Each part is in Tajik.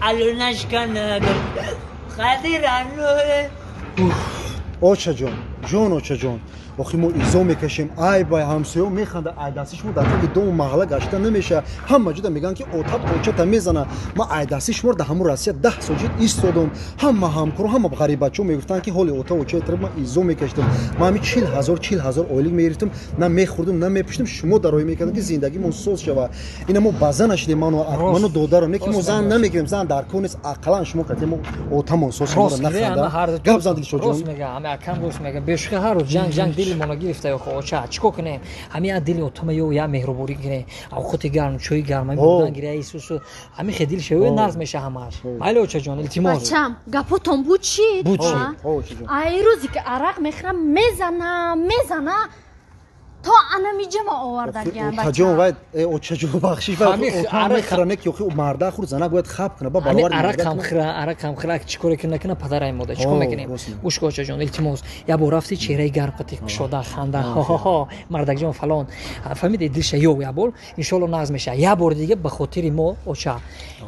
Алло нашканад қадирану. Очаҷон, ҷон очаҷон, охи мо изо мекашем, ай бай ҳамсоё механда, ай дасти шумо дар таги дому маҳалла гашта намеша. Ҳама ҷода мегӯянд, ки отат очата мезана. Ман ай дасти шуморо дар ҳамун Россия 10 сол ҷид истодам. Ҳама ҳамкоро, ҳама ғарибачо мегуфтанд, ки ҳоли ота очаи тара ман изо мекашидам. Ман ҳами 40 000, 40 000 ойлик мегирифтам, на мехӯрдум, на мепӯшидам. Шумо дароӣ мекардам, ки зиндагимон соз шава. Ина мо ба зан нашидем, ману додарам, не ки мо зан намегирем, зан дар кор нест, ақаллан шумо кате мо отамон соз шуморо наханда. Гап зан, Дилшодҷон. Рост мега, ҳама акам рост мега. Бешухи ҳар рӯз ҷанг, ҷанг, дили моно гирифта. Ё оча, чӣ кор кунем? Ҳами я дили отама ё я меҳруборӣ кунем, авқоти гарм, чои гарм, ҳами будан гиря исусу, ҳами хе дил шаве, нағз меша ҳамааш. Майли, очаҷон, илтимос. Бачам, гапотон буд чӣ? Буд чӣ? Ай рӯзе ки арақ мехӯрам, мезана, мезана, то анамиҷама овардагиам. Отаҷон, вай очаҷон, бахшиш, вай мехӯра, не ки охи марда хур, зана бояд хаб куна ба баробари. Арақам хӯра, арақам хӯра, чӣ коре ки накуна, падарай мода, чӣ кор мекунем? Гӯш ку, очаҷон, илтимос, як бор рафти, чеҳраи гарм қати, кушода, ханда, ҳо-ҳо, мардакҷон, фалон, фаҳмиди, дилша ё як бор, иншоалло, нағз меша. Як бори дига ба хотири мо, оча,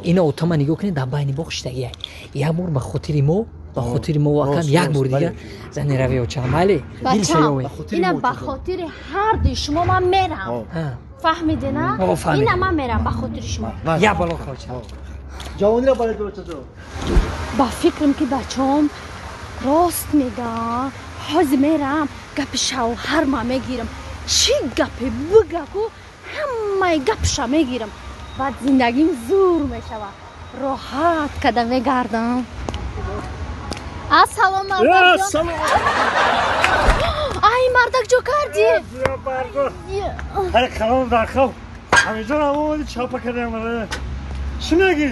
ина отама нигоҳ кунед, дар байни боғ шиштагия. Як бор ба хотири мо, ба хотири мо, акам, як бори дига зани рави, оча, майли? Бачам, ина ба хотири ҳарди шумо ман мерам, фаҳмидена? Ина ман мерам ба хотири шумо. Я бало, оча. Ҷавонира балед, очаҷон. Ба фикрам, ки бачаом рост мегӯянд. Ҳозир мерам, гапи шавҳарма мегирам. Чӣ гапе бигаку, ҳамаи гапша мегирам, баъд зиндагим зур мешавад, роҳат када мегардам. Ассалом, мардакҷон. Ай, мардакҷо, кардӣ? Ҳай, қалам дар хав, ҳамиҷон омоди, чапа кардем. Чӣ мегӣ?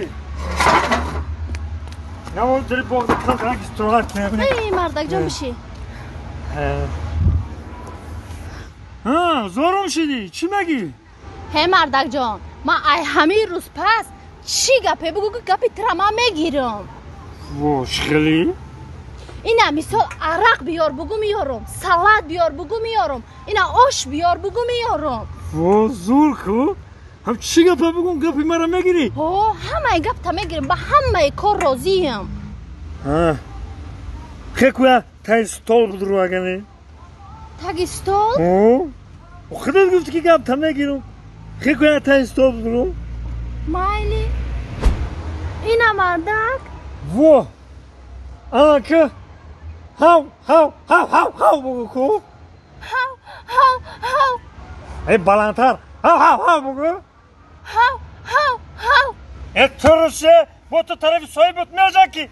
Намон дили боғда камтарак истироҳат кунем. Эй, мардакҷон, биши. Зорум шидӣ, чӣ мегӣ? Ҳе, мардакҷон, ман ай ҳамин рӯз пас чӣ гапе бугӯ, ки гапи тира ман мегирам. Во, хеле? Ина мисол, арақ биёр бугӯ, меёрам, салат биёр бугӯ, меёрам, ина ош биёр бугӯ, меёрам. Во, зур ку! Ҳам чӣ гапа бугум, гапи мара мегирӣ? Ҳо, ҳамаи гапта мегирам, ба ҳамаи кор розиям. Хекуя, таи стол будуру агане. Таги стол? Худат гуфти, ки гапта мегирам. Хекуя, таи стол будуру. Майли, ина, мардак. Во, анака, ҳав, ҳав, ҳав, ҳав, ҳав бугӯ ку. Ҳав, ҳав, ҳав. Э, баландтар, ҳав, ҳав, ҳав бугӯ. Ҳав, ҳав, ҳав. Э, туруше, бо ту тарафи соҳибот меҷа ки.